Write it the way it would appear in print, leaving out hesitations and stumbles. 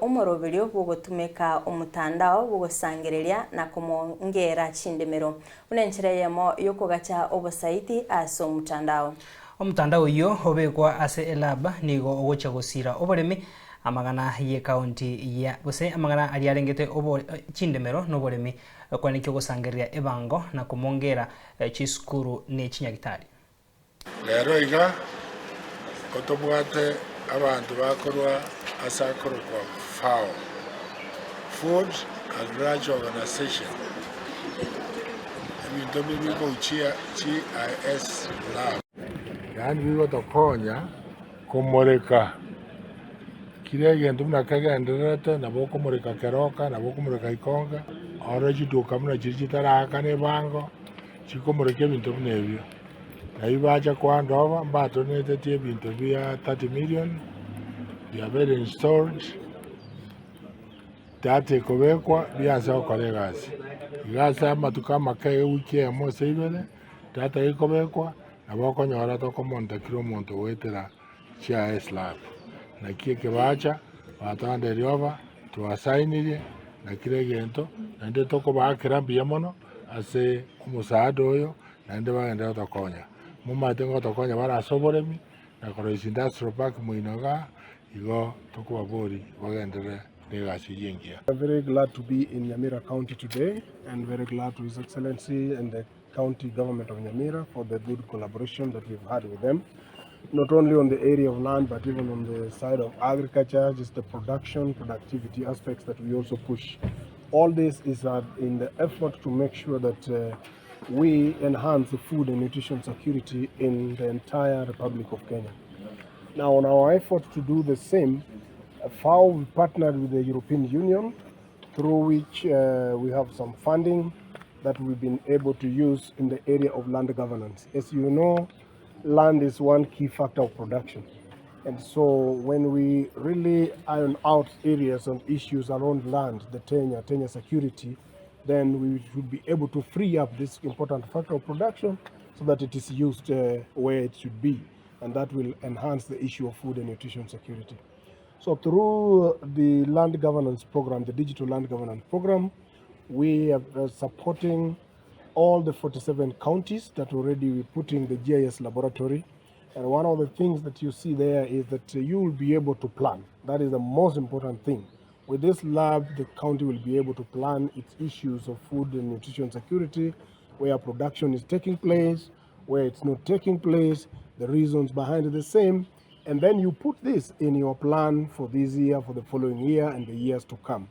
omoroberio bw'ogotumeka omotandao bw'ogosangereria na komongera chindemero buna enchera eyemo y'okogacha obosaiti ase omotandao. Omotandao oyio obekwa ase elab nigo ogochia gosira oboremi, amang'ana y'ekaunti ya gose amang'ana aria arengete obo chindemero na oboremi, koenekia ogosangereria ebango na komongera chisukuru ne chinyagitari. Rero iga nkotobwate abanto bakorwa ase akorokwa FAO, Food Agriculture Organization, ebinto ebi bigochia GIS lab. Yaani bigotokonya komoreka kira egento buna kegendererete, nabo okomoreka Keroka, nabo okomoreka Ikonge, ore chiduka buna chiria chitaraakana ebango, chikomoreka ebinto buna ebio. Nario bacha koandoba mbatonetetie ebinto bia 30 million biabeire installed, data ekobekwa biase gokora egasi. Iga ase amatuko amake ewiki eyemo gose ibere, data gekobekwa, nabo okonyora tokomonta kera omonto goetera chiaye slab. Naki ekebacha batoanda erioba twasainirie na kera egento, naende tokobaakera mbuya mono ase omosaada oyo. naende bagende gotokonya. Momanyete ngotokonya bare ase oboremi na koroisia industrial park moino igaa, igo tokobabori bagenderere na egasi eyio engiya. We are very glad to be in Nyamira County today and very glad to His Excellency and the County Government of Nyamira for the good collaboration that we've had with them, not only on the area of land but even on the side of agriculture, just the production, productivity aspects that we also push. All this is uh, in the effort to make sure that uh, we enhance the food and nutrition security in the entire Republic of Kenya. Now, on our effort to do the same, FAO we partnered with the European Union, through which uh, we have some funding that we've been able to use in the area of land governance. As you know, land is one key factor of production. And so when we really iron out areas and issues around land, the tenure, tenure security, then we should be able to free up this important factor of production so that it is used uh, where it should be. And that will enhance the issue of food and nutrition security. So through the land governance program, the digital land governance program, we are uh, supporting all the 47 counties that already we put in the GIS laboratory. And one of the things that you see there is that you will be able to plan. That is the most important thing. With this lab, the county will be able to plan its issues of food and nutrition security, where production is taking place, where it's not taking place, the reasons behind the same. And then you put this in your plan for this year, for the following year, and the years to come.